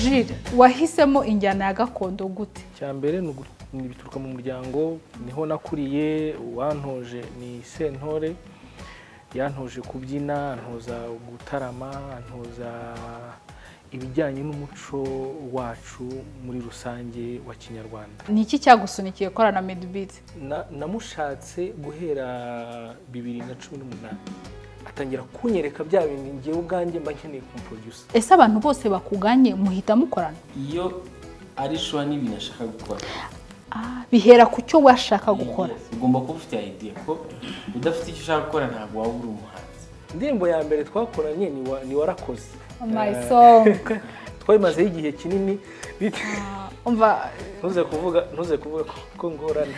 Jules, wahisemo injyana ya gakondo gute? Icya mbere ni bituruka mu muryango, niho nakuriye. Uwantoje ni Sentore, yantoje kubyina, antoza gutarama, antoza ibijyanye n'umuco wacu muri rusange wa Kinyarwanda. Ni iki cyagusunikiye gukorana na Madebeat? Namushatse guhera 2018, atangira kunyereka bya bintu ngewe ubwanjye mba nkeneye kumuproducer. Ese abantu bose bakuganye muhita mukorana? Iyo ari sure n'ibintu ashaka gukora. Ah, bihera ku cyo washaka gukora. Yes, ugomba kuba ufite idea, ko udafite icyo ushaka gukora ntabwo waba uri umuhanzi. Indirimbo ya mbere twakoranye ni Warakoze. My song. Twabimazeho igihe kinini. Umva. Ntuze kuvuga ko ngorana.